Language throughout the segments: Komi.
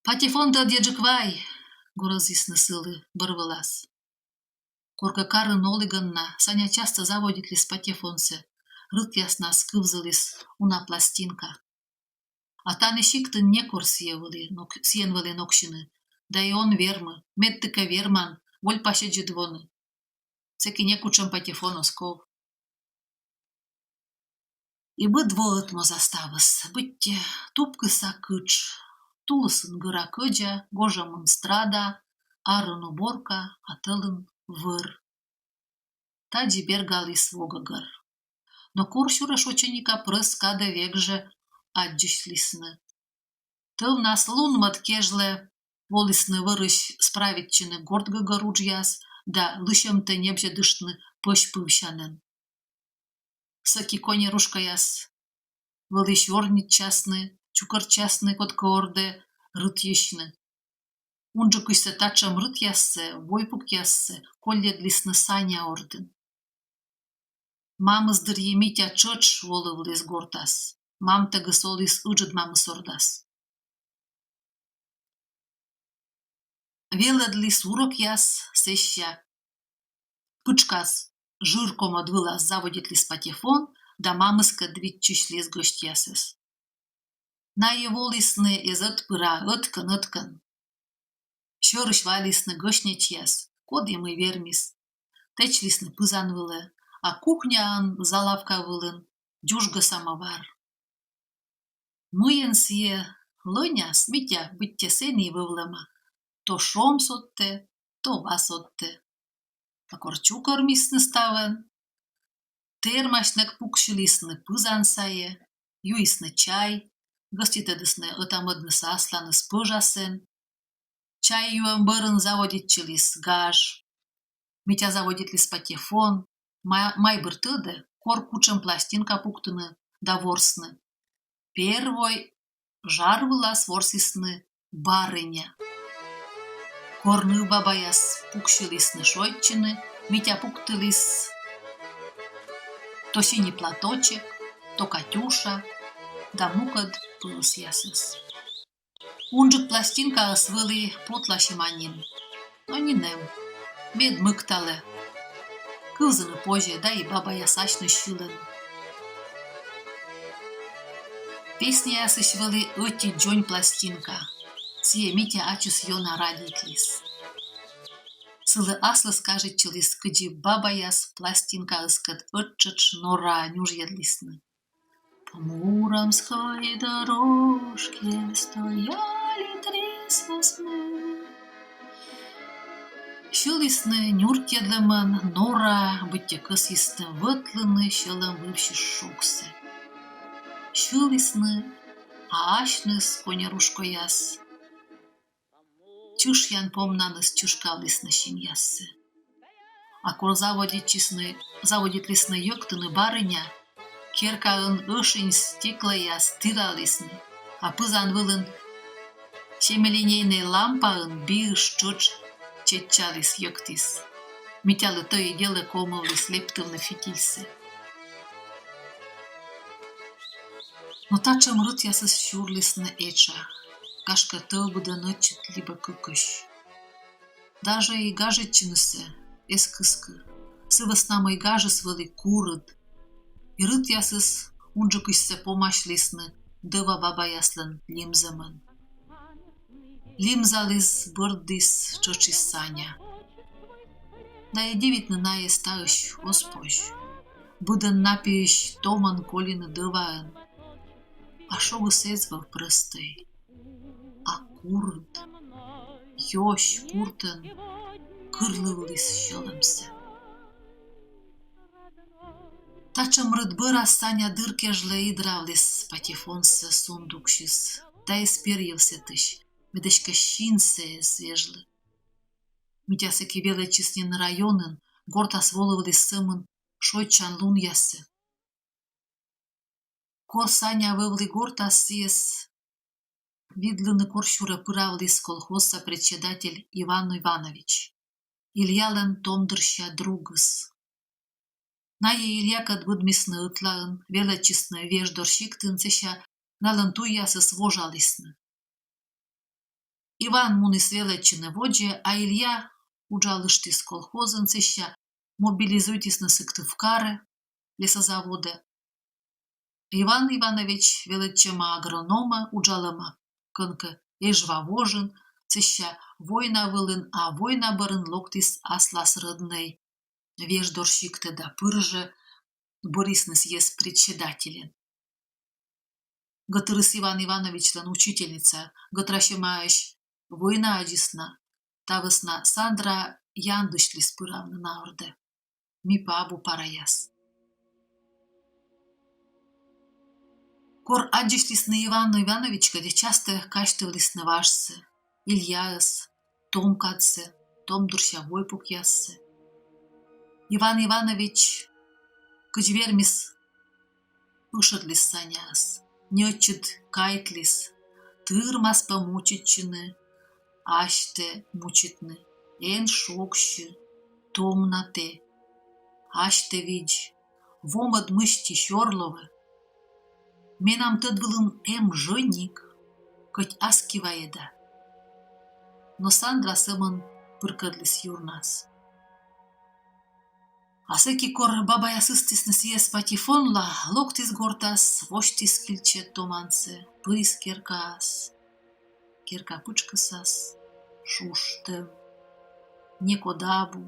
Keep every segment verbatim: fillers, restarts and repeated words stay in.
Патефонтӧ ӧдйӧджык вай! — горӧдісны сылы бӧрвылас. Коркӧ карын олігӧн на Саня частӧ заводитліс патефонсӧ, рытъяснас кывзыліс уна пластинка. А тані сиктын некор сійӧ вӧлі нок-, сійӧн вӧлі ноксьыны, да и он вермы, медтыкӧ верман, вольпасьӧдзыд воны. Сэки некутшӧм патефон оз ков. И быд во ӧтмоза ставыс, быттьӧ тупкыса кытш. Тулысын гӧра-кӧдза, гожӧмын страда, арын уборка, а тӧлын вӧр. Тадзи бергаліс во гӧгӧр. Но корсюрӧ шочиника прӧст кадӧ век жӧ аддзысьлісны. Тӧвнас лун-мӧд кежлӧ волісны вӧрысь справитчыны горт гӧгӧр уджъяс да лысьӧмтӧ небзьӧдыштны пӧсь пывсянӧн. Сэки коньӧрушкаяс вӧлі сёрнитчасны, чукӧртчасны кодкӧ ордӧ, рытйысьны. Унджыкысьсӧ татшӧм рытъяссӧ, войпукъяссӧ колльӧдлісны Саня ордын. Мамыс дырйи Митя тшӧтш волывліс гортас. Мамтӧгыс оліс ыджыд мамыс ордас. Велӧдліс урокъяс, сэсся пытшкас жыр комод вылас заводитліс патефон да мамыскӧд виччысьліс гӧсьтъясӧс. Найӧ волісны эз ӧтпырйӧ, ӧткӧн-ӧткӧн. Сьӧрысь вайлісны гӧснечьяс, коді мый вермис. Тэчлісны пызан вылӧ, а кухняын залавка вылын дзужгӧ самӧвар. Мыйӧн сійӧ лӧняс, Митя быттьӧ сэні вӧвлӧма: то шом содтӧ, то ва содтӧ. А кор чукӧрмисны ставӧн, тэрмасьнӧг пуксьылісны пызан сайӧ, юисны чай, гӧститӧдісны ӧта-мӧднысӧ асланыс пӧжасӧн. Чай юӧм бӧрын заводитчыліс гаж. Митя заводитліс патефон, ма-, майбыр, тӧдӧ, кор кутшӧм пластинка пуктыны да ворсны. Первой жар вылас ворсісны «Барыня». Кор нывбабаяс пуксьылісны шойччыны, Митя пуктыліс то «Синий платочек», то «Катюша» да мукӧд пӧлӧсъясӧс. Унджык пластинкаыс вӧлі потласьӧма нин, но нинӧм, мед мыкталӧ. Кывзыны позьӧ, да и бабаяс асьныс сьылӧны. Песняясысь вӧлі ӧти дзонь пластинка. Сійӧ Митя ачыс ёна радейтліс. Сылы аслыс кажитчыліс, кыдзи бабаяс пластинкаыскӧд ӧттшӧтш нора нюжйӧдлісны: «По Муромской дорожке стояли три сосны». Сьылісны нюркйӧдлӧмӧн, нора, быттьӧ кӧсйисны вӧтлыны сьӧлӧм вывсьыс шогсӧ. Сьылісны, а асьныс, коньӧрушкаяс, чышъян помнаныс чышкавлісны синъяссӧ. А кор заводитчисны, заводитлісны йӧктыны «Барыня», керкаын ӧшинь стеклӧяс тіралісны, а пызан вылын семилинейнӧй лампаын биыс тшӧтш чеччаліс, йӧктіс. Митялы то и делӧ комывліс лэптывны фитильсӧ. Но татшӧм рытъясыс сюрлісны этша, гашкӧ, тӧвбыдӧн ӧтчыд либӧ кыкысь. Даже и гажӧдчынысӧ эз кыскы, сы вӧсна мый гажыс вӧлі курыд, и рытъясыс унджыкысьсӧ помасьлісны дӧва бабаяслӧн лимзӧмӧн. Лимзаліс, бӧрдіс тшӧтш и Саня. Да и дивитны найӧс таысь оз позь. Быдӧн на пиысь томӧн колины дӧваӧн. А шогыс эз вӧв прӧстӧй, а курыд, ёсь пуртӧн кырлывліс сьӧлӧмсӧ. Татшӧм рыт бӧрас Саня дыр кежлӧ идравліс патефонсӧ сундуксьыс да эз перйыв сэтысь, мед эськӧ синсӧ эз вежлы. Митя сэки велӧдчис нин районын, гортас волывліс сӧмын шойччан лунъясӧ. Кор Саня вӧвлі гортас, сійӧс видлыны корсюрӧ пыравліс колхозса председатель Иван Иванович, Ильялӧн томдырся другыс. Найӧ Ильякӧд быдмисны ӧтлаын, велӧдчисны Веждор сиктын, сэсся налӧн туйясыс вожалісны. Иван муніс велӧдчыны водзӧ, а Илья уджалыштіс колхозын, сэсся мобилизуйтісны Сыктывкарӧ, лесозаводӧ. Иван Иванович велӧдчӧма агрономӧ, уджалӧма кӧнкӧ Эжва вожын, сэсся война вылын, а война бӧрын локтіс аслас рӧднӧй Веждор сиктӧ да пыр жӧ бӧрйисны сійӧс председательӧн. Гӧтырыс Иван Ивановичлӧн учительница, гӧтрасьӧмаӧсь войнаӧдзыс на, та вӧсна Сандра яндысьліс пыравны на ордӧ. Ми пӧ абу параяс. Кор аддзысьлісны Иван Ивановичкӧд, частӧ казьтывлісны важсӧ, Ильяӧс, том кадсӧ, том дырся войпукъяссӧ. Иван Иванович кыдз вермис, ышӧдліс Саняӧс, неӧтчыд кайтліс, тырмас пӧ мучитчыны, асьтӧ мучитны, эн шогсьы, том на тэ, асьтӧ видз, во-мӧд мысти сёр лоӧ. Менам тӧд вылын эм жених, кӧть аски вайӧда. Но Сандра сӧмын пыркӧдліс юрнас. А сэки, кор бабаяс ыстісны сійӧс патефонла, локтіс гортас, восьтіс кильчӧ томансӧ, пырис керкаас. Керка пытшкӧсас, шуштӧм. Некод абу.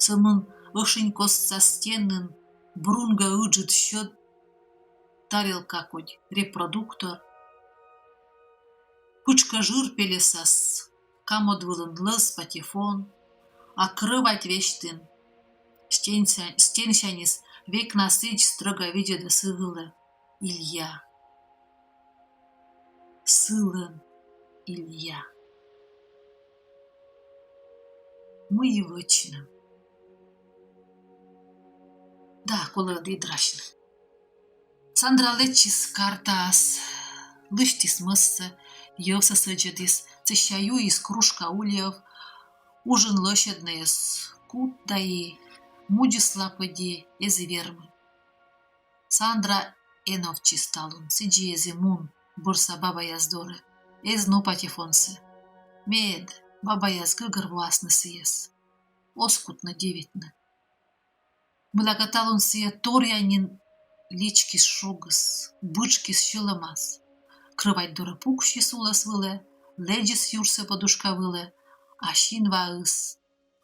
Сӧмын ӧшинь костса стенын брунгӧ ыджыд сьӧд, тарелка кодь репродуктор. Пытшкӧс жыр пельӧсас камод вылын лӧз патефон, а крӧвать весьтын стенся-, стенсяньыс век на сідз стрӧга видзӧдӧ сы вылӧ Илья. Сылӧн Илья. Мый вӧчны? Да, колӧ ӧд идрасьны. Сандра лэччис картаас, лысьтіс мӧссӧ, йӧвсӧ сӧдзӧдіс, сэсся юис кружка уль йӧв, ужын лӧсьӧдны эз кут да и мудзысла пӧди эз и вермы. Сандра эновтчис талун, сідзи эз и мун бӧрса бабаяс дорӧ, эз ну патефонсӧ. Мед бабаяс гӧгӧрвоасны сійӧс, оз кутны дивитны. Мыйлакӧ талун сійӧ торъя нин личкис шогыс, бытшкис сьӧлӧмас. Крӧвать дорӧ пуксис улӧс вылӧ, лэдзис юрсӧ подушка вылӧ, а синваыс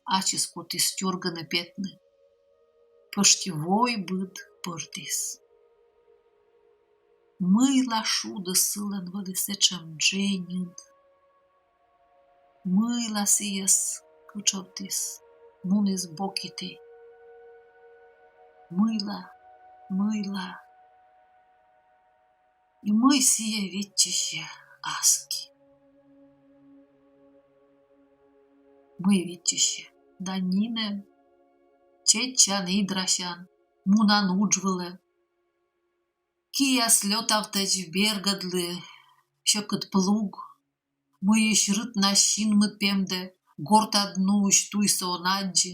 ачыс кутіс тюргыны-петны. Пӧшти вой быд пӧрдіс. Мыйла шудыс сылӧн вӧлі сэтшӧм дженьыд? Мыйла сійӧс кытшовтіс, муніс бокиті? Мыйла, мыйла? И мый сійӧ виччысьӧ аски? Мый виччысьӧ? Да нинӧм. Чеччан, идрасян, мунан удж вылӧ. Кияс лётавтӧдз бергӧдлі сьӧкыд плуг, мыйысь рытнас синмыд пемдӧ, гортад нуысь туйсӧ он аддзы,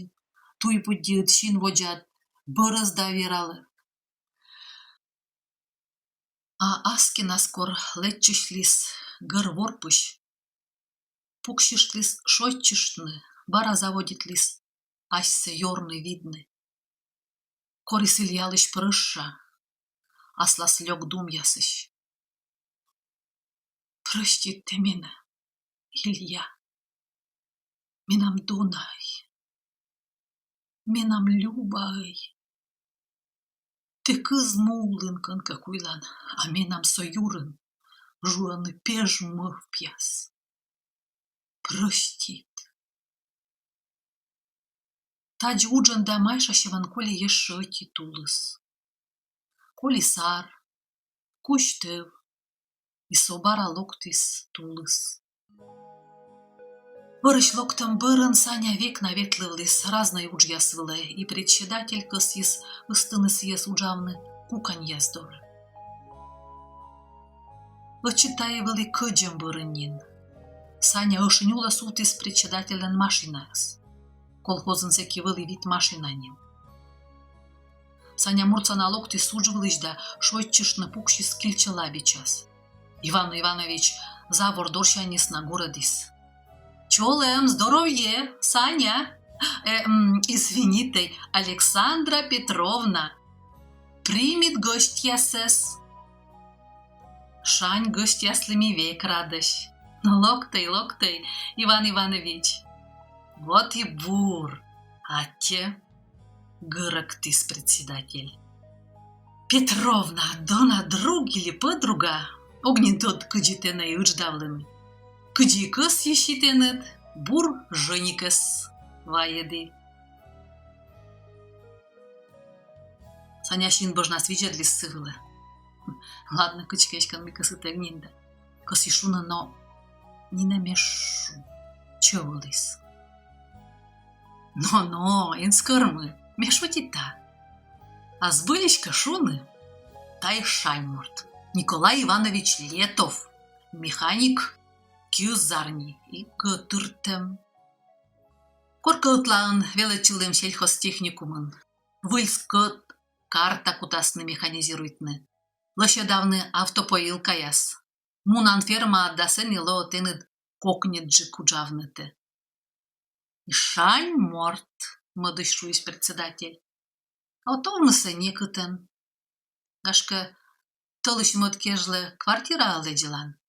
туй пыддиыд син водзад бӧрӧзда вералӧ. А аскинас, кор лэччысьліс гӧр ворпысь, пуксьыштліс шойччыштны, бара заводитліс асьсӧ ёрны-видны. Корис Ильялысь прӧща аслас лёк думъясысь. Прӧстит тэ менӧ, Илья, менам донаӧй, менам Любаӧй. Тэ кыз му улын кӧнкӧ куйлан, а менам со юрын жуӧны пеж мӧвпъяс. Прӧстит. Тадзи уджӧн да майшасьӧмӧн коли ещӧ ӧти тулыс. Коли сар, кузь тӧв, и со бара локтіс тулыс. Вӧрысь локтӧм бӧрын Саня век на ветлывліс разнӧй уджъяс вылӧ, и председатель кӧсйис ыстыны сійӧс уджавны куканьяс дорӧ. Ӧтчыд тайӧ вӧлі кӧдзӧм бӧрын нин. Саня ӧшинь улӧ сувтіс председательлӧн машинаыс. Колхозын сэки вӧлі вит машина нин. Саня муртса на локтіс удж вылысь да шойччыштны пуксис кильчӧ лабичас. Иван Иванович завор дорсяньыс на горӧдіс: «Чолӧм, здоровье, Саня! Э, м, извинитӧй, Александра Петровна! Примит гӧсьтъясӧс!» «Шань гӧсьтъяслы ми век радӧсь. Но локтӧй, локтӧй, Иван Иванович!» «Вот и бур! Аттьӧ!» — гӧрӧктіс председатель. «Петровна, дона друг или подруга, ог нин тӧд, кыдзи тэнӧ ыдждавлыны. Кыдзи кӧсйыси, тэныд бур жӧникӧс вайӧді». Саня син бӧжнас видзӧдліс сы вылӧ. Ладнӧ, кыдзкӧ эськӧ мыйкӧ сытӧг нин да. Кӧсйис шуны, но нинӧм эз шу, чӧв оліс. «Но-но, эн скӧрмы, ме шутита. А збыльысь кӧ шуны, тайӧ шань морт. Николай Иванович Летов, механик, киыс зарни и гӧтыртӧм. Коркӧ ӧтлаын велӧдчылім сельхозтехникумын. Выль скӧт карта кутасны механизируйтны, лӧсьӧдавны автопоилкаяс. Мунан фермаад да сэні лоӧ тэныд кокньыдджык уджавнытӧ». «И шань морт», — мӧдысь шуис председатель. «А вот овнысӧ некытӧн. Гашкӧ, тӧлысь-мӧд кежлӧ квартираӧ лэдзлан?»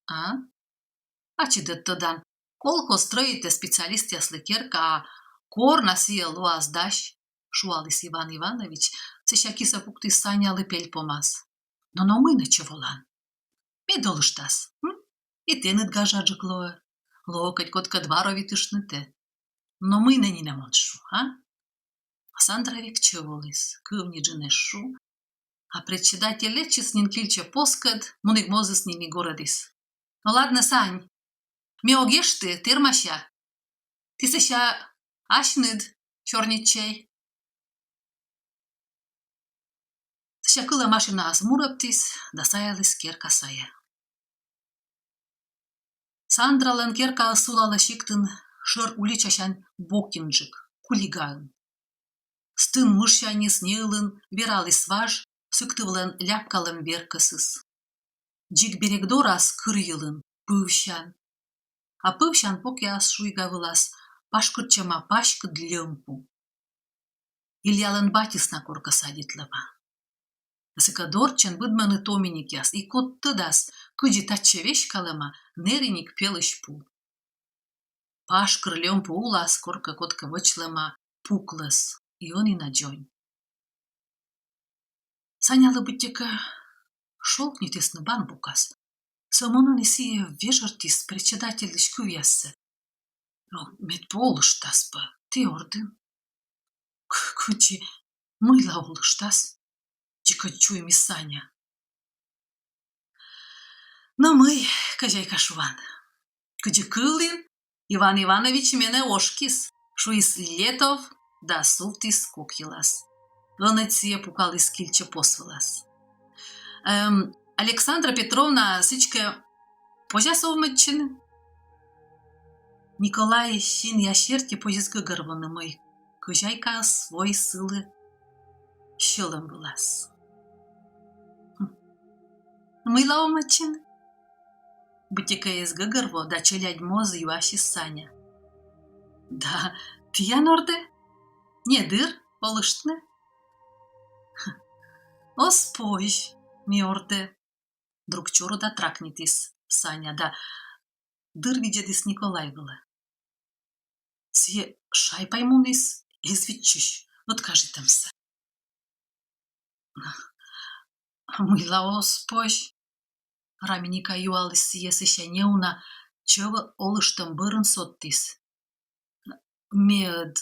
«А? Ачыд ӧд тӧдан, колхоз стрӧитӧ специалистъяслы керка, а кор на сійӧ лоас дась», — шуаліс Иван Иванович, сэсся кисӧ пуктіс Санялы пельпомас. «Но-но, мый нӧ чӧв олан? Мед олыштас, м? И тэныд гажаджык лоӧ. Лоӧ кӧть кодкӧд варовитыштнытӧ. Но мый нӧ нинӧм он шу, а?» Сандра век чӧв оліс, кыв ни джын эз шу. А председатель лэччис нин кильчӧ поскӧд, мунігмозыс нин и горӧдіс: «Но ладнӧ, Сань, ме ог эшты, тэрмася. Ті сэсся асьныд сёрнитчӧй». Сэсся кылӧ машинаыс мурӧбтіс да саяліс керка сайӧ. Сандралӧн керкаыс сулалӧ сиктын шӧр уличасянь бокынджык, кулигаын. Стын мышсяньыс неылын вераліс важ Сыктывлӧн ляпкалӧм веркӧсыс. Дзик берег дорас кыр йылын пывсян, а пывсян бокъяс шуйга вылас пашкыртчӧма паськыд льӧм пу. Ильялӧн батьыс на коркӧ садитлӧма. Сыкӧд орччӧн быдмӧны томиникъяс, и код тӧдас, кыдзи татчӧ веськалӧма нэриник пелысь пу. Пашкыр льӧм пу улас коркӧ кодкӧ вӧчлӧма пуклӧс, и ӧні на дзонь. Санялы быттьӧкӧ шолкнитісны бан бокас. Сӧмын ӧні сійӧ вежӧртіс председательлысь кывъяссӧ: «О, мед пӧ олыштас пӧ тэ ордын». «К-, кыдзи, мыйла олыштас?» — дзикӧдз чуймис Саня. «Но мый, кӧзяйка, шуан. Кыдзи кылін, Иван Иванович менӧ ошкис», — шуис Летов да сувтіс кок йылас. Ӧнӧдз сійӧ пукаліс кильчӧ пос вылас. «Эм, Александра Петровна, сідзкӧ, позяс овмӧдчыны?» Николай синъяс серти позис гӧгӧрвоны, мый кӧзяйка воис сылы сьӧлӧм вылас. «Хм. Мыйла овмӧдчыны?» — быттьӧкӧ эз гӧгӧрво да челядь моз юасис Саня. «Да тіян ордӧ. Недыр олыштны». «Оз позь ме ордӧ», — друг чорыда тракнитіс Саня да дыр видзӧдіс Николай вылӧ. Сійӧ шай-паймуніс, эз виччысь ӧткажитӧмсӧ. «Мыйла оз позь?» — раминика юаліс сійӧ, сэсся неуна чӧв олыштӧм бӧрын содтіс: «Ме ӧд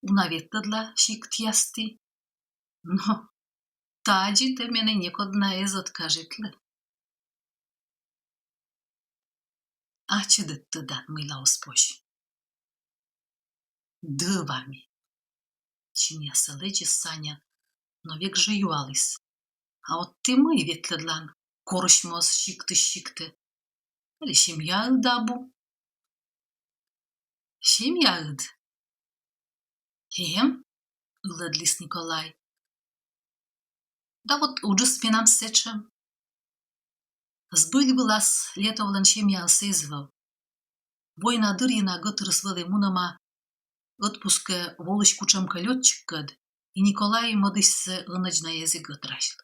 уна ветлӧдла сиктъясті. Но тадзи тэ менӧ некод на эз ӧткажитлы». «Ачыд ӧд тӧдан, мыйла оз позь». «Дӧва ме», — чинъясӧ лэдзис Саня, но век жӧ юаліс: «А вот тэ мый ветлӧдлан корысь моз сиктысь сиктӧ? Али семьяыд абу?» «Семьяыд? Эм, — ылӧдліс Николай. — Да вот уджыс менам сэтшӧм». Збыль вылас Летовлӧн семьяыс эз вӧв. Война дырйи на гӧтырыс вӧлі мунӧма отпускӧ волысь кутшӧмкӧ лётчиккӧд, и Николай мӧдысьсӧ ӧнӧдз на эз и гӧтрасьлы.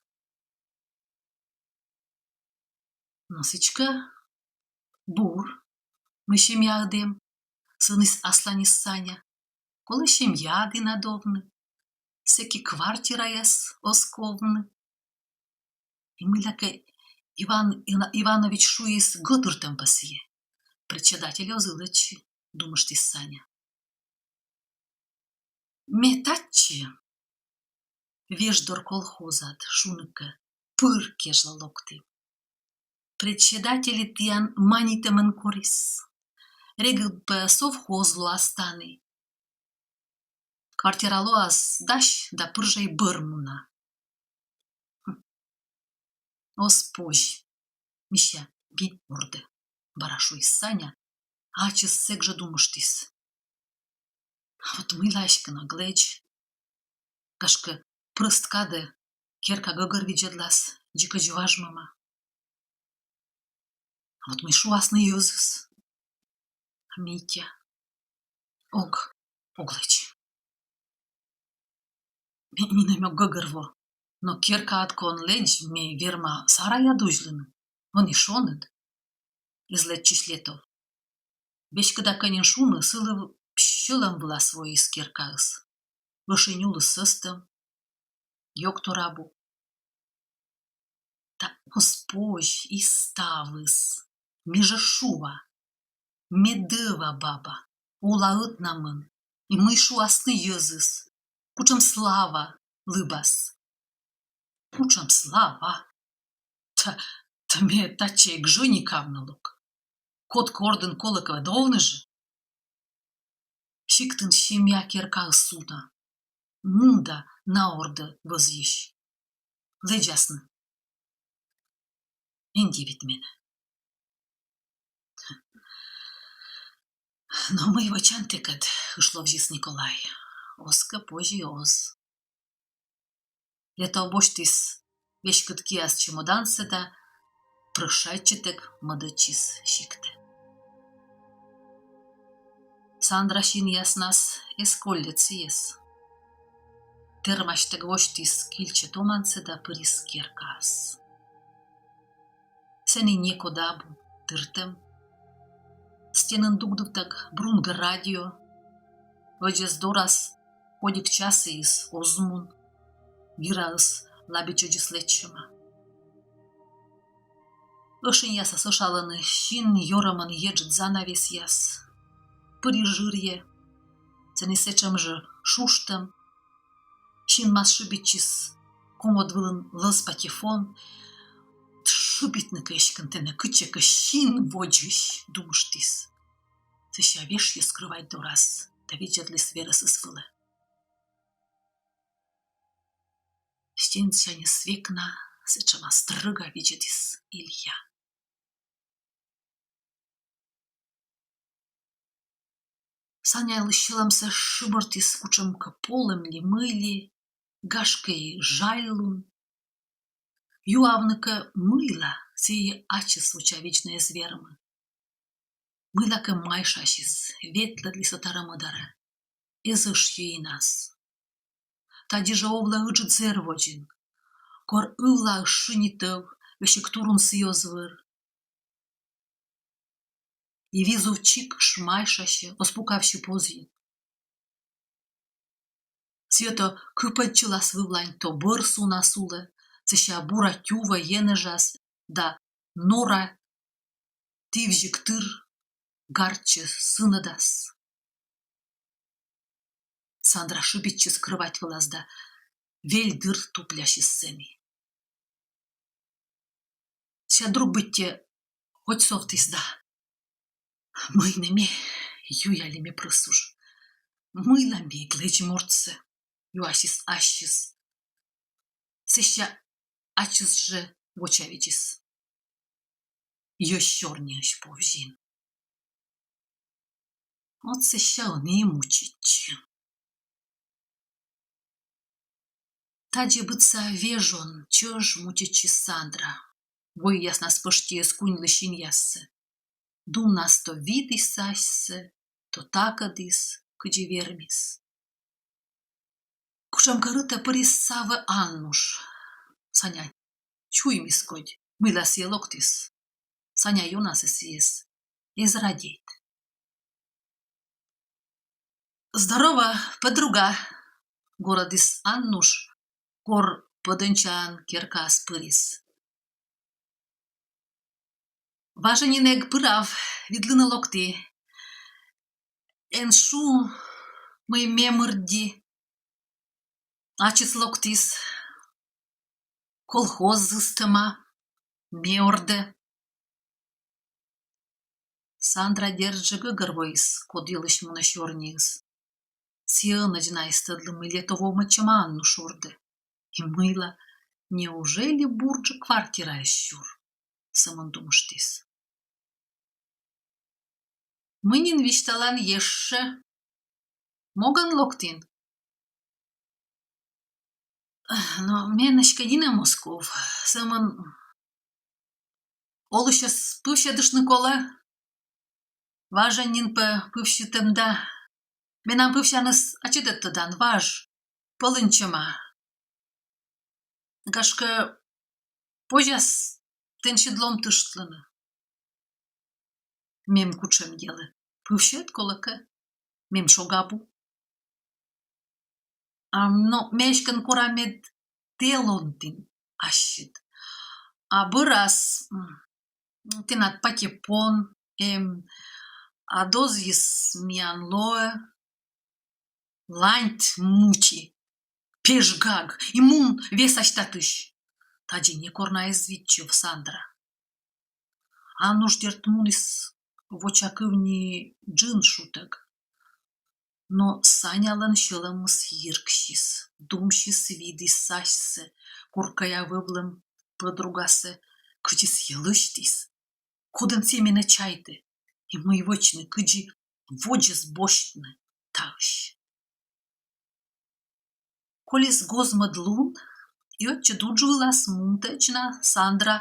Но сідзкӧ бур, мый семьяыд эм, сыніс асланьыс Саня. Колӧ семья дінад овны, сэки квартираяс оз ковны. И мыйлакӧ Иван Иванович шуис гӧтыртӧм пӧ сійӧ. Председатель оз ылӧдчы, думыштіс Саня. Ме татчӧ, Веждор колхозад, шуны кӧ, пыр кежлӧ локті. Председатель тіян манитӧмӧн корис. Регыд пӧ совхоз лоас тані. Квартира лоас дась да пыр жӧ и бӧр муна. Оз позь, мися, бин ордӧ, бара шуис Саня, а ачыс сэк жӧ думыштіс. А вот мыйла эськӧ ог лэдз. Гашкӧ, прӧст кадӧ керка гӧгӧр видзӧдлас, дзикӧдз важмӧма. А вот мый шуасны йӧзыс? А Митя? Ог, ог лэдз. Ме нинӧм ог гӧгӧрво, но керкаад кӧ он лэдз, ме верма сараяд узьлыны, ӧні шоныд. Эз лэдзчысь Летов. Веськыда кӧ нин шуны, сылы сьӧлӧм вылас воис керкаыс. Ӧшинь улыс сӧстӧм, ёг тор абу. Да оз позь и ставыс. Ме жӧ шуа, ме дӧва баба, ола ӧтнамӧн, и мый шуасны йӧзыс, кутшӧм слава лыбас. Кутшӧм слава? Та, та ме татчӧ эг жӧ никавны лок. Кодкӧ ордын колӧ кӧ, ӧд овны жӧ. Сиктын семья керкаыс уна. Мун да на ордӧ вӧзйысь. Лэдзасны. Эн дивит менӧ. Но мый вӧчан тэкӧд, ышловзис Николай. Оз кӧ позь и оз. Летов босьтіс веськыд киас чемодансӧ да прӧщайтчытӧг мӧдӧдчис сиктӧ. Сандра синъяснас эз колльӧд сійӧс. Тэрмасьтӧг восьтіс кильчӧ томансӧ да пырис керкаас. Сэні некод абу, тыртӧм. Стенын дугдывтӧг брунгӧ радио. Ӧдзӧс дорас ходик часіыс оз мун, гираыс лабичӧдзыс лэччӧма. Ӧшиньясас ӧшалӧны син ёрӧмӧн еджыд занавесъяс. Пырис жырйӧ, сэні сэтшӧм жӧ шуштӧм. Синмас шыбитчис комод вылын лӧз патефон. Шыбитны кӧ эськӧ тэнӧ кытчӧкӧ син водзысь, думыштіс. Сэсся вешйис крӧвать дорас да видзӧдліс верӧсыс вылӧ. Стенсяньыс век на сэтшӧма стрӧга видзӧдіс Илья. Санялысь сьӧлӧмсӧ шыбӧртіс кутшӧмкӧ полӧм ли мый ли, гашкӧ и жальлун. Юавны кӧ, мыйла, сійӧ ачыс вочавидзны эз вермы. Мыйлакӧ майшасис, ветлӧдліс ӧтарӧ-мӧдарӧ, эз ӧшйы инас. Тадзи жӧ овлӧ ыджыд зэр водзын, кор ывлаыс шынитӧв, весиг турун сійӧ оз вӧр. И визув чикыш майшасьӧ, оз пукавсьы позйын. Сійӧ то кыпӧдчылас вывлань, то бӧр сунас улӧ, сэсся бура тювӧ енэжас да нора тивзігтыр гартчӧ сынӧдас. Сандра шыбитчис крӧвать вылас да вель дыр туплясис сэні. Сэсся друг быттьӧ хотьсовтіс да: «Мый нӧ ме, юялі ме прӧсуж. Мыйла ме эг лэдз мортсӧ?» — юасис ассьыс. Сэсся ачыс жӧ вочавидзис: «Йӧз сёрниысь повзин. Вот сэсся ӧні и мучитчы». Тадзи быдса вежон чӧж мучитчис Сандра. войяснас пӧшти эз куньлы синъяссӧ. Думнас то видіс асьсӧ, то такӧдіс, кыдзи вермис. Кутшӧмкӧ рытӧ пырис савӧ Аннуш. Саня чуймис кодь, мыйла сійӧ локтіс. Саня ёнасӧ сійӧс эз радейт. «Здорово, подруга!» — горӧдіс Аннуш, кор пӧдӧнчан керкаас пырис. «Важӧн нин эг пырав, видлыны локті. Эн шу, мый ме мырдді. Ачыс локтіс. Колхоз ыстӧма, ме ордӧ». Сандра, дерт жӧ, гӧгӧрвоис, код йылысь мунӧ сёрниыс. Сійӧ ӧнӧдз на эз тӧдлы, мый Летов овмӧдчӧма Аннуш ордӧ. И мыйла, неужели бурджык квартира эз сюр? — сӧмын думыштіс. «Мый нин висьталан ещӧ? Могӧн локтін?» «Но ме нӧшта нинӧм оз ков. Сӧмын олысьӧс пывсьӧдыштны колӧ. Важӧн нин пӧ пывсьытӧм да. Менам пывсяныс, ачыд ӧд тӧдан, важ, пӧлыньтчӧма. Гашкӧ, позяс тэнсьыд ломтыштлыны?» «Мем кутшӧм делӧ? Пывсьӧд, колӧкӧ. Мем шог абу». «А, но ме эськӧ кора, мед тэ ломтін ассьыд. А бӧрас, м, тэнад патефон эм, а дозйыс миян лоӧ». «Ланьт, мути, пеж гаг, и мун весась татысь!» — тадзи некор на эз видчыв Сандра. Аннуш, дерт, муніс, воча кывны, джын шутӧг. Но Санялӧн сьӧлӧмыс йирксис, думсьыс видіс асьсӧ, коркӧя вӧвлӧм подругасӧ, кыдзи сійӧ лысьтіс, кодӧн сійӧ менӧ чайтӧ, и мый вӧчны, кыдзи водзӧс босьтны таысь. Колис гоз-мӧд лун, и ӧтчыд удж вылас мунтӧдз на Сандра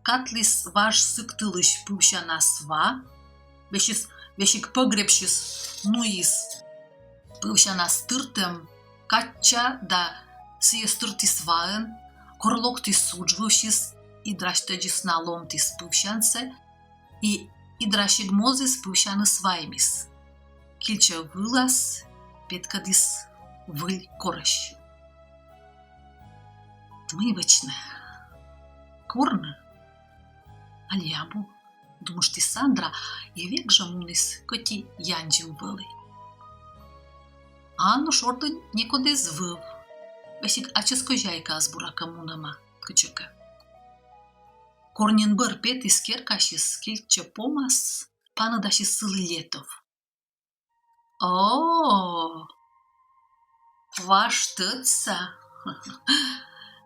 катліс важ сыктылысь пывсянас ва, весиг, весиг пӧгребсьыс нуис пывсянас тыртӧм катча да сійӧс тыртіс ваӧн, кор локтіс удж вывсьыс, идрасьтӧдзыс на ломтіс пывсянсӧ, и идрасигмозіс пывсяныс ваймис. Кильчӧ вылас петкӧдіс выль корӧсь. «Мый вӧчны? Корны али абу?» — думыштіс Сандра, и век жӧ муніс, кӧть и яндзим вӧлі. Аннуш ордын некод эз вӧв, весиг ачыс кӧзяйкаыс, буракӧ, мунӧма кытчӧкӧ. Кор нин бӧр петіс керкасьыс, кильчӧ помас паныдасис сылы Летов. «О, важ тӧдса,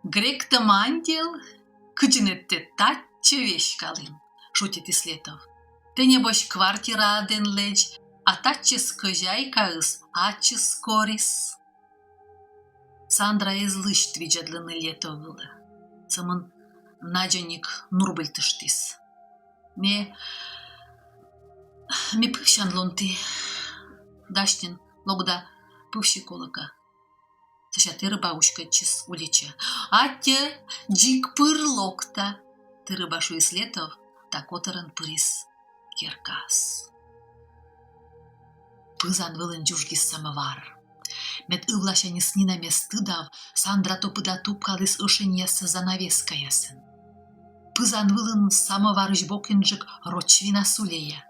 гректӧм ангел, кыдзи нӧ тэ татчӧ веськалін?» — шутитіс Летов. «Тэ, небось, квартираыд эн лэдз, а татчӧс кӧзяйкаыс ачыс корис». Сандра эз лысьт видзӧдлыны Летов вылӧ, сӧмын надзӧник нурбыльтыштіс: «Ме, ме пывсян ломті. Дась нин, лок да пывсьы, колӧкӧ». Сэсся тэрыба уськӧдчис уличӧ. «Аттьӧ, дзик пыр локта», — тэрыба шуис Летов да котӧрӧн пырис керкаас. Пызан вылын дзужгис самӧвар. Мед ывласяньыс нинӧм эз тыдав, Сандра топыда тупкаліс ӧшиньяссӧ занавескаясӧн. Пызан вылын самӧварысь бокынджык роч вина сулея.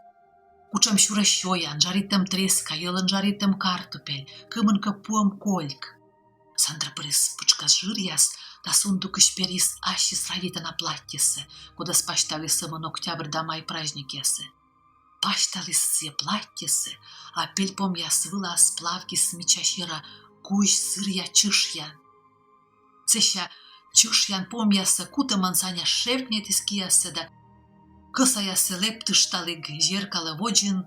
Кутшӧм сюрӧ сёян: жаритӧм треска, йӧлӧн жаритӧм картупель, кымынкӧ пуӧм кольк. Сандра пырис пытшкас жыръяс да сундукысь перйис ассьыс радейтана платтьӧсӧ, кодӧс пасьталіс сӧмын Октябрь да Май праздникъясӧ. Пасьталіс сійӧ платтьӧсӧ, а пельпомъяс вылас плавкис мича сера кузь сыръя чышъян. Сэсся чышъян помъяссӧ кутӧмӧн Саня шевкнитіс кияссӧ да кӧсаяссӧ лэптышталіг зеркалӧ водзын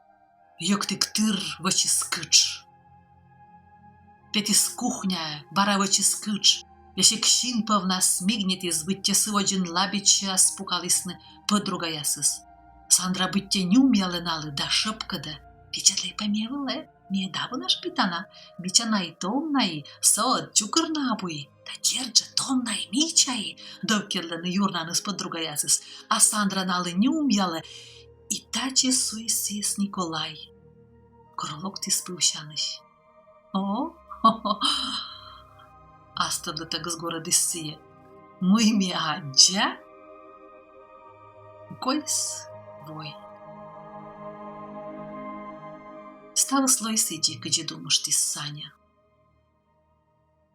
йӧктігтыр вӧчис кытш. Петіс кухняӧ, бара вӧчис кытш, Весиг син пӧвнас мигнитіс, быттьӧ сы водзын лабичеас пукалісны пӧдругаясыс. Сандра быттьӧ нюмъялӧ налы да шӧпкӧдӧ: «Видзӧдлӧй пӧ ме вылӧ, ме давно ӧшпитана. Мича на и том на и, со ӧд чукыр на абу и. Да дерт жӧ, том на и мича и», — довкйӧдлӧны юрнаныс пӧдругаясыс. А Сандра налы нюмъялӧ, и тадзи суис сійӧс Николай, кор локтіс пывсянысь. О, астӧдлытӧгыс горӧдіс сійӧ. Мый ме аддза? Колис вой. Ставыс лои сідзи, кыдзи думыштіс Саня.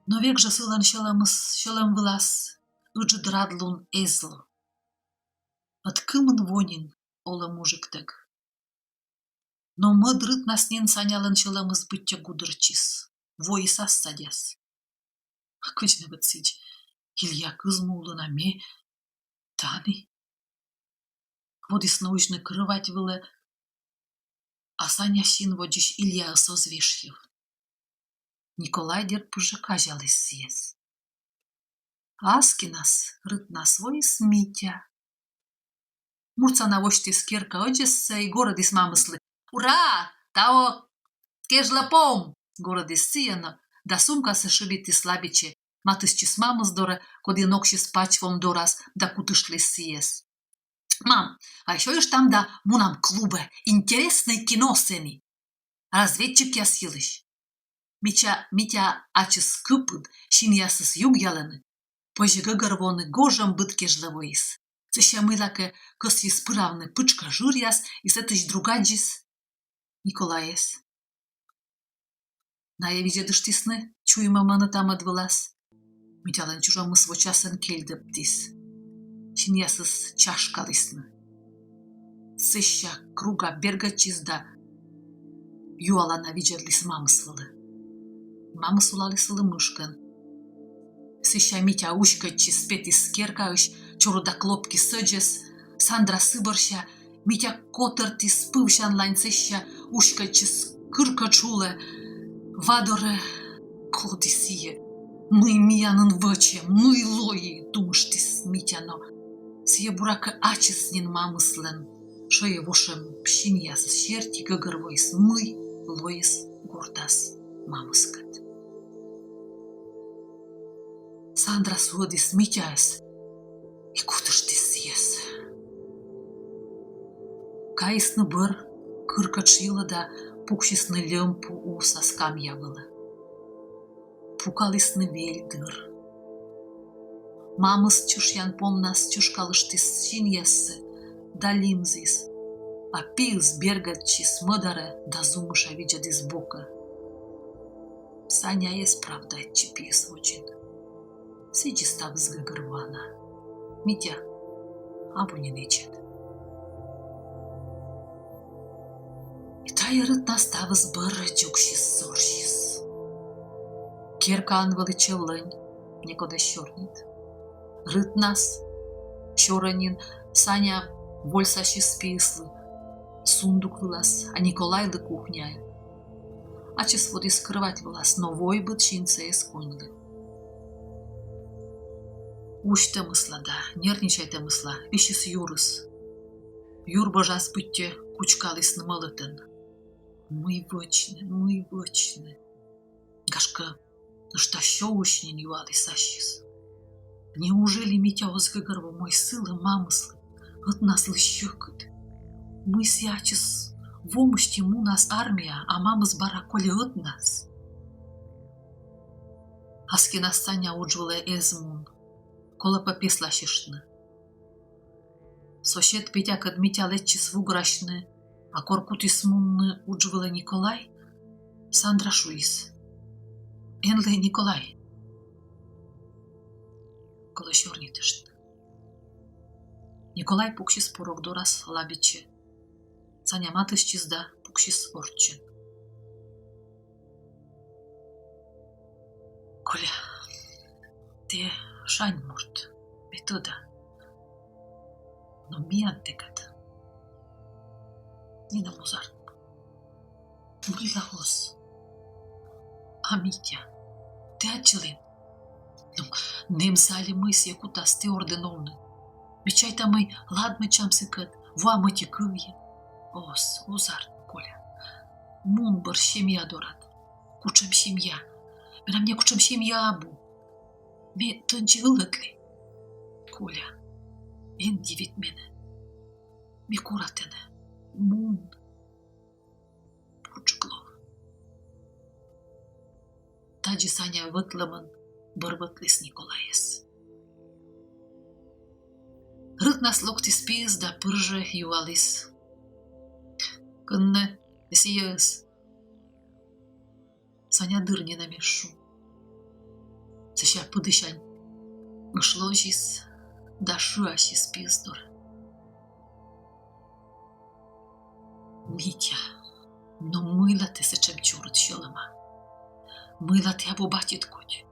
Но век жӧ сылӧн сьӧлӧмыс, сьӧлӧм вылас ыджыд радлун эз ло. Ӧд кымын во нин олӧ мужиктӧг. Но мӧд рытнас нин Санялӧн сьӧлӧмыс быттьӧ гудыртчис, воис ас садяс. А кыдз нӧ ӧд сідз? Илья кыз му улын, а ме тані. Водісны узьны крӧвать вылӧ, а Саня син водзысь Ильяӧс оз вешйыв. Николай, дерт, пыр жӧ казяліс сійӧс. Аскинас рытнас воис Митя. Муртса на восьтіс керка ӧдзӧссӧ и горӧдіс мамыслы: «Ура! Таво кежлӧ пом!» — горӧдіс сійӧ но да сумкасӧ шыбитіс лабиче, матыстчис мамыс дорӧ, коді ноксис пач вом дорас, да кутыштліс сійӧс: «Мам, вай сёйыштам да мунам клубӧ, интереснӧй кино сэні. Разведчикъяс йылысь». Митя, Митя ачыс кыпыд, синъясыс югъялӧны, позьӧ гӧгӧрвоны, гожӧмбыд кежлӧ воис. Сэсся мыйлакӧ кӧсйис пыравны пытшкӧс жыръяс и сэтысь друг аддзис Николайӧс. Найӧ видзӧдыштісны чуймӧмӧн ӧта-мӧд вылас. Митялӧн чужӧмыс вочасӧн кельдӧбтіс. Синъясыс чашкалісны. Сэсся круга бергӧдчис да юалана видзӧдліс мамыс вылӧ. Мамыс сулаліс сылы мышкӧн. Сэсся Митя уськӧдчис, петіс керкаысь, чорыда клопкис ӧдзӧс. Сандра сы бӧрся. Митя котӧртіс пывсянлань, сэсся уськӧдчис кыркӧтш улӧ. Ва дорӧ, коді сійӧ? Мый миянын вӧчӧ, мый лои? — думыштіс Митя но. Сійӧ, буракӧ, ачыс нин мамыслӧн шӧйӧвошӧм синъяс серти гӧгӧрвоис, мый лоис гортас мамыскӧд. Сандра суӧдіс Митяӧс и кутыштіс сійӧс. Кайисны бӧр кыркӧтш йылӧ да пуксисны льӧм пу увса скамья вылӧ. Пукалісны вель дыр. Мамыс чышъян помнас чышкалыштіс синъяссӧ да лимзіс, а пиыс бергӧдчис мӧдарӧ да зумыша видзӧдіс бокӧ. Саня эз правдайтчы пиыс водзын. Сідзи ставыс гӧгӧрвоана. Митя абу нин ичӧт. И тайӧ рытнас ставыс бӧр дзугсис-сорсис. Керкаын вӧлі чӧв-лӧнь, некод эз сёрнит. Рытнас сёрӧн нин Саня вольсасис пиыслы сундук вылас, а Николайлы кухняӧ. Ачыс водіс крӧвать вылас, но войбыд синсӧ эз коньлы. Усьтӧмысла да нервничайтӧмысла висис юрыс. Юр бӧжас быттьӧ кучкалісны мӧлӧтӧн. Мый вӧчны, мый вӧчны? Гашкӧ, нӧшта сёысь нин, юаліс ассьыс. Неужели Митя оз гӧгӧрво, мый сылы, мамыслы, ӧтнаслы сьӧкыд? Мый сійӧ ачыс во мысти мунас армияӧ, а мамыс бара кольӧ ӧтнас? Аскинас Саня удж вылӧ эз мун, колӧ пӧ песласьыштны. Сосед Петякӧд Митя лэччис вуграсьны, а кор кутіс мунны удж вылӧ Николай, Сандра шуис: «Энлы, Николай, колӧ сёрнитыштны». Николай пуксис порог дорас лабиче. Саня матыстчис да пуксис орччӧн. «Коля, тэ шань морт, ме тӧда. Но миян тэкӧд нинӧм оз артмы. Мыйла оз? А Митя, тэ аддзылін, Но нэмсӧ али мый сійӧ кутас тэ ордын овны? Ме чайта, мый ладмӧдчам сыкӧд, вуам ӧти кывйӧ. Оз, оз артмы, Коля. Мун бӧр семья дорад. Кутшӧм семья? Менам некутшӧм семья абу. Ме тэнӧ ылӧдлі. Коля, эн дивит менӧ. Ме кора тэнӧ. Мун. Пуджык лов. Тадзи Саня вӧтлӧмӧн бӧр вӧтліс Николайӧс. Рытнас локтіс пиыс да пыр жӧ юаліс: «Кӧні нӧ сійӧ?» Саня дыр нинӧм эз шу. Сэсся пыдісянь ышловзис да шыасис пиыс дорӧ: «Митя, но мыйла тэ сэтшӧм чорыд сьӧлӧма? Мыйла тэ абу батьыд кодь?»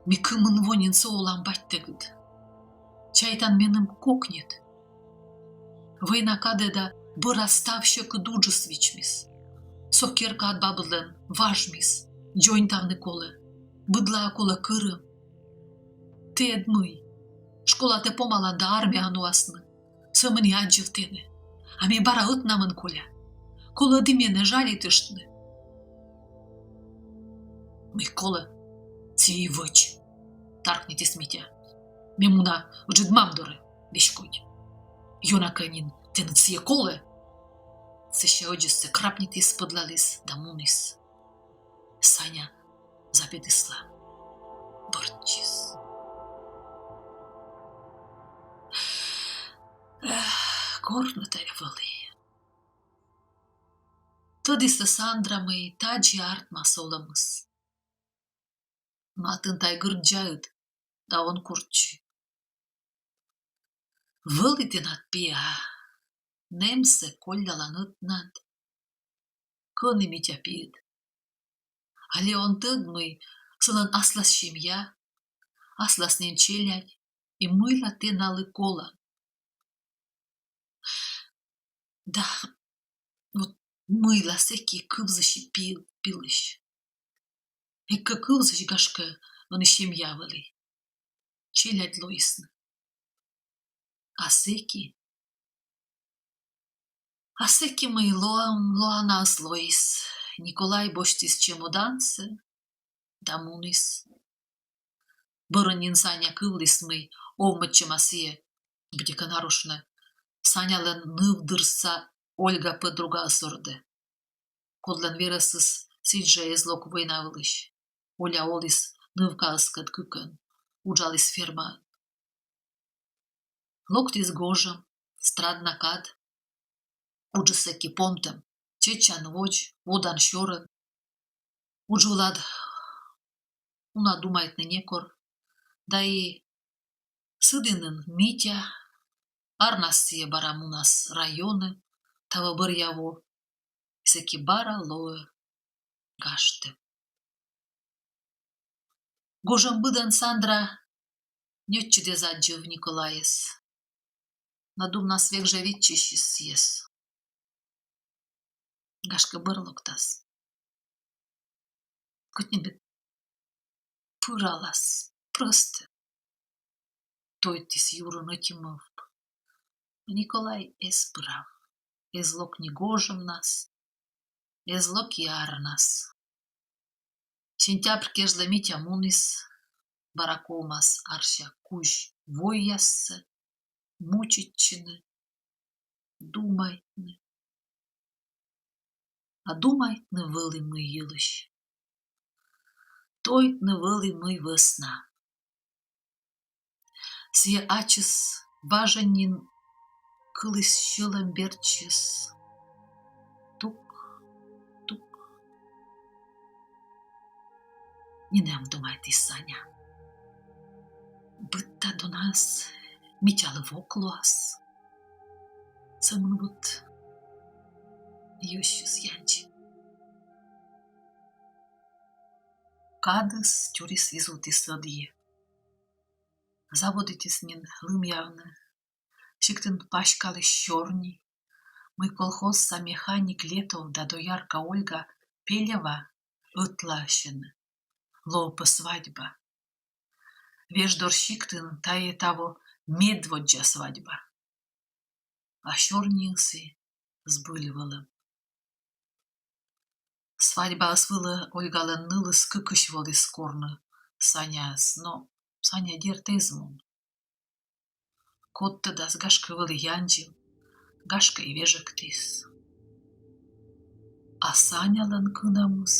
«Ми кымын во нин со олам батьтӧгыд. Чайтан, меным кокньыд. Война кадӧ да бӧрас став сьӧкыд уджыс вичмис. Со керкаыд бабыдлӧн важмис, дзоньтавны колӧ, быдлаӧ колӧ кырӧм. Тэ ӧд мый, школатӧ помалан да армияӧ нуасны. Сӧмын и аддзыв тэнӧ. А ме бара ӧтнамӧн, Коля. Колӧ ӧд и менӧ жалитыштны». «Мый колӧ, сійӧ и вӧч», — таркнитіс Митя. «Ме муна ыджыд мам дорӧ веськодь. Ёна кӧ нин тэныд сійӧ колӧ». Сэсся ӧдзӧссӧ крапнитіс, пӧдлаліс да муніс. Саня запятісла бӧрдчис. Эх, кор нӧ тайӧ вӧлі? Тӧдіс-ӧ Сандра, мый тадзи артмас олӧмыс? Матын тай гырддзаыд да он курччы. Вӧлі тэнад пи, а нэмсӧ коллялан ӧтнад. Кӧні Митя пиыд? Али он тӧд, мый сылӧн аслас семья, аслас нин челядь, и мыйла тэ налы колан? Да вот мыйла сэки кывзысь пи-, пилысь? Эз кӧ кывзысь, гашкӧ, ӧні семья вӧлі, челядь лоисны. А сэки? А сэки мый лоан-, лоаныс лоис. Николай босьтіс чемодансӧ да муніс. Бӧрын нин Саня кывліс, мый овмӧдчӧма сійӧ, быттьӧкӧ нарошнӧ, Санялӧн нывдырса Ольга пӧдругаыс ордӧ, кодлӧн верӧсыс сідз жӧ эз лок война вылысь. Оля оліс нывкаыскӧд кыкӧн, уджаліс фермаын. Локтіс гожӧм, страдна кад. Уджыс сэки помтӧм: чеччан водз, водан сёрӧн. Удж вылад уна думайтны некор. Да и сы дінын Митя, арнас сійӧ бара мунас районӧ, таво бӧръя во, сэки бара лоӧ гажтӧм. Гожӧмбыдӧн Сандра ньӧтчыд эз аддзыв Николайӧс. Но думнас век жӧ виччысис сійӧс. Гашкӧ, бӧр локтас. Кӧть нин пыралас, прӧстӧ. Тойтіс юрын ӧти мӧвп. Николай эз пырав, эз лок ни гожӧмнас, эз лок и арнас. Сентябрь кежлӧ Митя муніс, бара ковмас арся кузь войяссӧ мучитчыны, думайтны. А думайтны вӧлі мый йылысь. Тойтны вӧлі мый вӧсна. Сійӧ ачыс важӧн нин кыліс сьӧлӧм бердсьыс: тук, тук. Нинӧм, думайтіс Саня. Быдта донаыс Митялы вок лоас. Сӧмын вот йӧзсьыс янджи. Кадыс тюрис-визувтіс ӧдйӧ. Заводитіс нин лымъявны. Сиктын паськаліс сёрни, мый колхозса механик Летов да доярка Ольга Пелева ӧтлаасьӧны, лоӧ пӧ свадьба. Веждор сиктын тайӧ таво медводдза свадьба. А сёрниыс и збыль вӧлӧм. Свадьбаыс вылӧ Ольгалӧн нылыс кыкысь воліс корны Саняӧс, но Саня, дерт, эз мун. Код тӧдас, гашкӧ, вӧлі яндзим, гашкӧ, и вежӧктіс. А Санялӧн кынӧмыс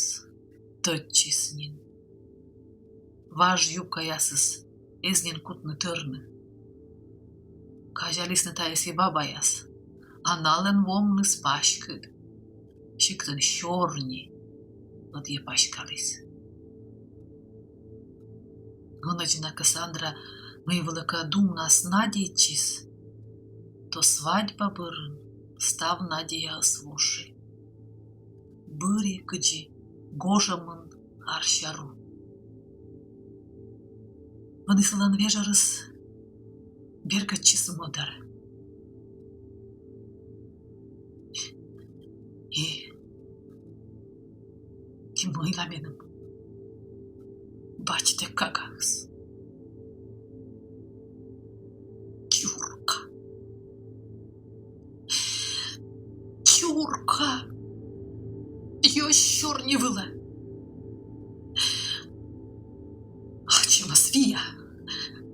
тӧдчис нин. Важ юбкаясыс эз нин кутны тӧрны. Казялісны тайӧс и бабаяс, а налӧн вомныс паськыд, сиктын сёрни ӧдйӧ паськаліс. Ӧнӧдз на кӧ Сандра мый вылӧ кӧ думнас надейтчис, то свадьба бӧрын став надеяыс воши. Быри кыдзи гожӧмын арся ру. Ӧні сылӧн вежӧрыс бергӧдчис мӧдарӧ. И, и мыйла меным батьтӧг кагаыс? Чурка. Чурка. Ёсь сёрни вылӧ. Ачымӧс вия,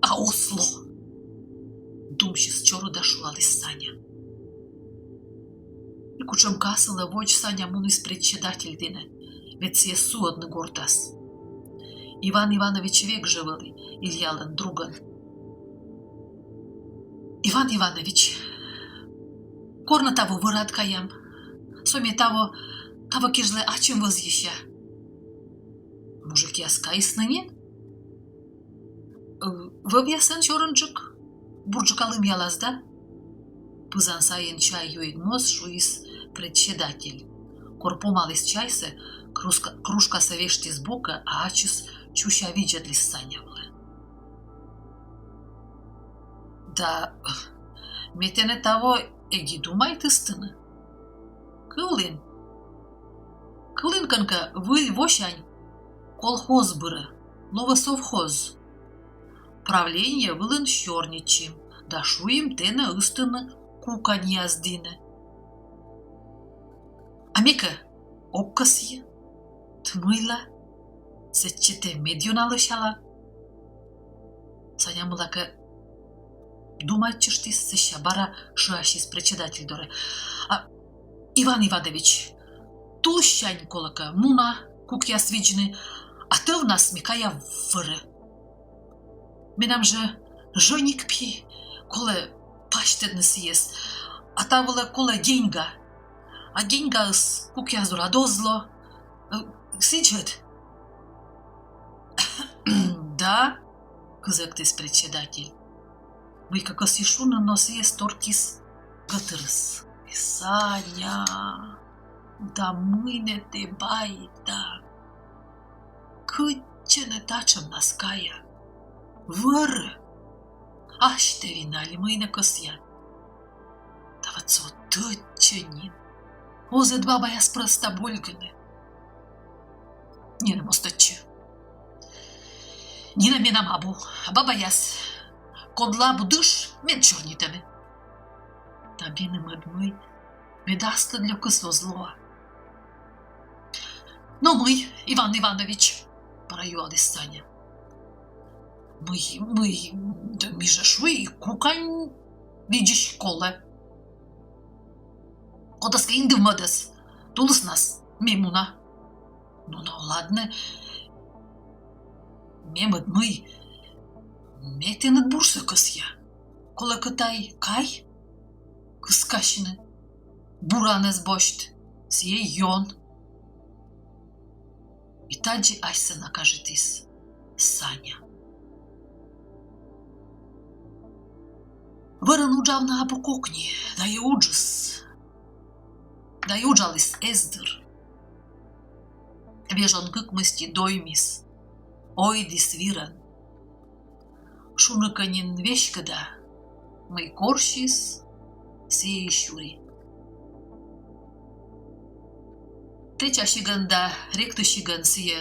а оз ло. Думсьыс чорыда шуаліс Саня. И кутшӧмкӧ асылӧ водз Саня муніс председатель дінӧ, мед сійӧс суӧдны гортас. Иван Иванович век жӧ вӧлі Ильялӧн другӧн. — Иван Иванович, кор нӧ таво вӧрад каям? Со ме таво, таво кежлӧ ачым вӧзйыся. — Мужикъяс кайисны нин? — Э, вӧвъясӧн сёрӧнджык, бурджыка лымъялас да. Пызан сайын чай юигмоз шуис председатель. Кор помаліс чайсӧ, кружка-, кружкасӧ вештіс бокӧ, а ачыс сюся видзӧдліс Саня вылӧ. — Да ме тэнӧ таво эг и думайт ыстыны. Кывлін, кывлін кӧнкӧ выль восянь колхоз бырӧ, лоӧ совхоз. Правление вылын сёрнитчим да шуим тэнӧ ыстыны куканьяс дінӧ. — А ме кӧ ог кӧсйы? — Т-, мыйла? Сэтчӧ тэ медъёна лӧсялан. Саня мыйлакӧ думайтчыштіс, сэсся бара шыасис председатель дорӧ: — А, Иван Иванович, тулыссянь, колӧкӧ, муна кукъяс видзны, а тӧвнас ме кая вӧрӧ. Менам жӧ жӧник пи, колӧ пасьтӧдны сійӧс, а та вылӧ колӧ деньга. А деньгаыс кукъяс дорад оз ло. Э, сідз ӧд? — Да, — кызӧктіс председатель. Мыйкӧ кӧсйис шуны, но сійӧс торкис гӧтырыс. — Саня, да мый нӧ тэ байда? Кытчӧ нӧ татшӧмнас кая? Вӧрӧ? Асьтӧ вина али мый нӧ кӧсъян? Да вот со тӧдчӧ нин. Оз ӧд бабаяс прӧста больгыны. Нинӧм оз тӧдчы. Нинӧм менам абу. Бабаяс, кодлы абу дыш, мед сёрнитӧны. Да меным ӧд мый, мед аслыд лёкыс оз ло. — Но мый, Иван Иванович? — бара юаліс Саня. — Мый, мый, да ми жӧ шуи, кукань видзысь колӧ. Кодӧскӧ индыв мӧдӧс, тулыснас ме муна. — Ну, ну, ладнӧ. Мем ӧд мый, ме тэныд бурсӧ кӧсъя. Колӧкӧ тай, кай кыскасьны. Буранӧс босьт, сійӧ ён. И тадзи асьсӧ накажитіс Саня. Вӧрын уджавны абу кокни, да и уджыс, да и уджаліс эз дыр. Вежон кык мысти доймис, ойдіс вирӧн. Шуны кӧ нин веськыда, мый корсис, сійӧ и сюри. Тэчасигӧн да ректысигӧн сійӧ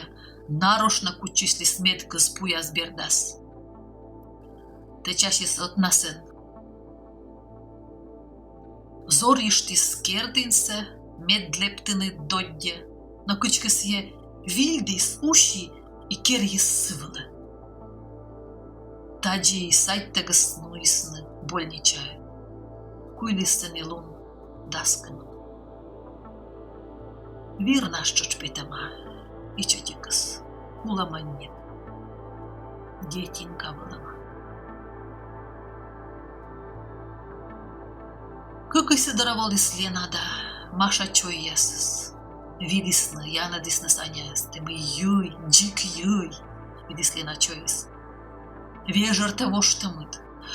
нарошнӧ кутчысьліс мед кыз пуяс бердас. Тэчасис ӧтнасӧн. Зорйыштіс кердінсӧ, мед лэптыны доддьӧ, но кыдзкӧ сійӧ вильдіс, уси и керйис сы вылӧ. Тадзи и садьтӧгыс нуисны больничаӧ. Куйліс сэні лун дас кымын. Вирнас тшӧтш петӧма, ичӧтикыс, кулӧмӧн нин. Детинка вӧлӧма. Кыкысь сы дорӧ воліс Лена да Маша чойясыс. Видісны, янӧдісны Саняӧс. «Тэ мый йӧй, дзик йӧй», — видіс Лена чойыс. «Вежӧртӧ воштӧмыд.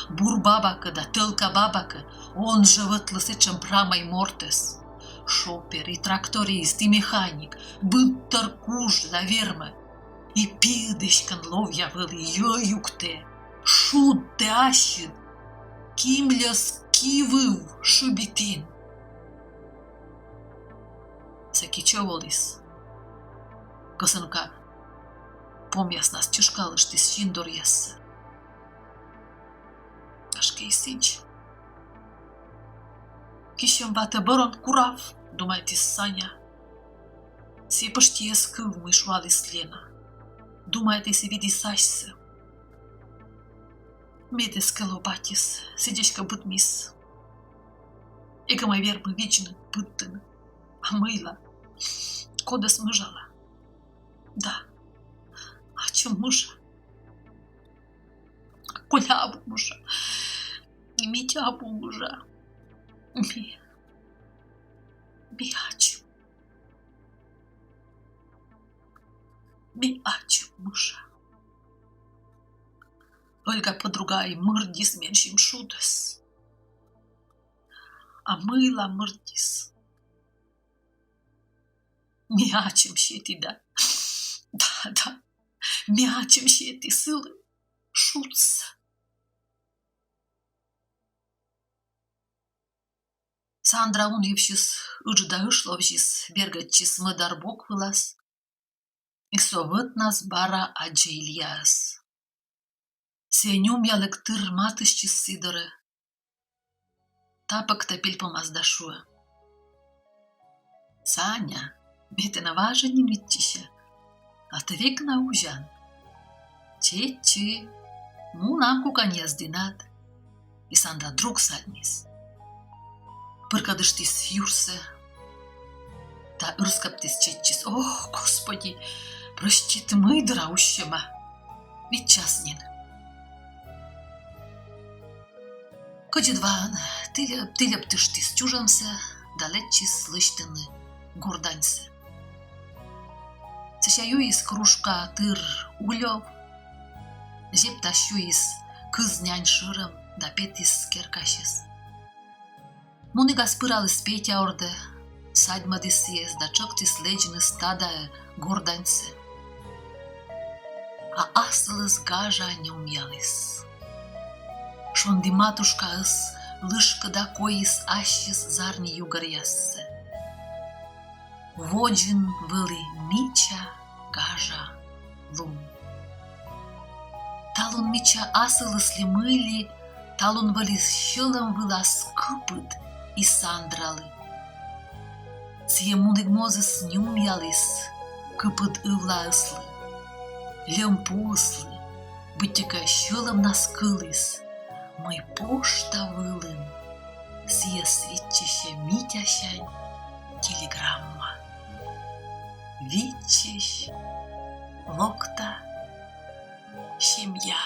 Бур баба кӧ да тӧлка баба кӧ, он жӧ вӧтлы сэтшӧм прамӧй мортӧс. Шопер и тракторист, и механик, быдтор кужӧ да вермӧ. И пиыд эськӧ ловъя вӧлі, йӧюк тэ, шудтӧ ассьыд, кимльӧс ки выв шыбитін». Сэки чӧв оліс. Кӧсынка помъяснас чышкалыштіс син доръяссӧ. Гашкӧ и сідз. «Киссьӧм ватӧ бӧрын курав», — думайтіс Саня. Сійӧ пӧшти эз кыв, мый шуаліс Лена. Думайтіс и видіс асьсӧ. Мед эз кӧ ло батьыс, сідз эськӧ быдмис. Эг ӧмӧй вермы видзны, быдтыны. А мыйла? Кодӧс мыжала? Да. Ачым мыжа. Коля абу мыжа. И Митя абу мыжа. Ми, ми ачым. Ми ачым мыжа. Ольга подругаӧй мырддис менсьым шудӧс. А мыйла мырддис? Ми ачым сеті да. Да, да. Ми ачым сеті сылы шудсӧ. Сандра ун йывсьыс ыджыда ышловзис, бергӧдчис мӧдар бок вылас. И со вӧтнас бара аддзӧ Ильяӧс. Сійӧ нюмъялігтыр матыстчис сы дорӧ. Тапӧктӧ пельпомас да шуӧ: «Саня, ме тэнӧ важӧн нин виччыся, а тэ век на узян. Чеччы, мунам куканьяс дінад». И Сандра друг садьмис. Пыркӧдыштіс юрсӧ да ырскӧбтіс, чеччис: «О, Господи, простит, мый дыра усьӧма. Виччас нин». Кӧдзыд ваӧн тільӧ-, тільӧбтыштіс чужӧмсӧ да лэччис лысьтыны горданьсӧ. Сэсся юис кружка тыр уль ов, зептас сюйис кыз нянь шӧрӧм да петіс керкасьыс. Мунігас пыраліс Петя ордӧ, садьмӧдіс сійӧс да тшӧктіс лэдзны стадаӧ горданьсӧ. А асылыс гажа нюмъяліс. Шонді матушкаыс лышкыда койис ассьыс зарни югӧръяссӧ. Водзын вӧлі мича гажа лун. Талун мича асылыслы мый ли, талун вӧлі сьӧлӧм вылас кыпыд и Сандралы. Сійӧ мунігмозыс нюмъяліс кыпыд ывлаыслы, льӧм пуыслы, быттьӧкӧ сьӧлӧмнас кыліс, мый пошта вылын сійӧс виччысьӧ Митясянь телеграмма: «Виччысь, локта семья».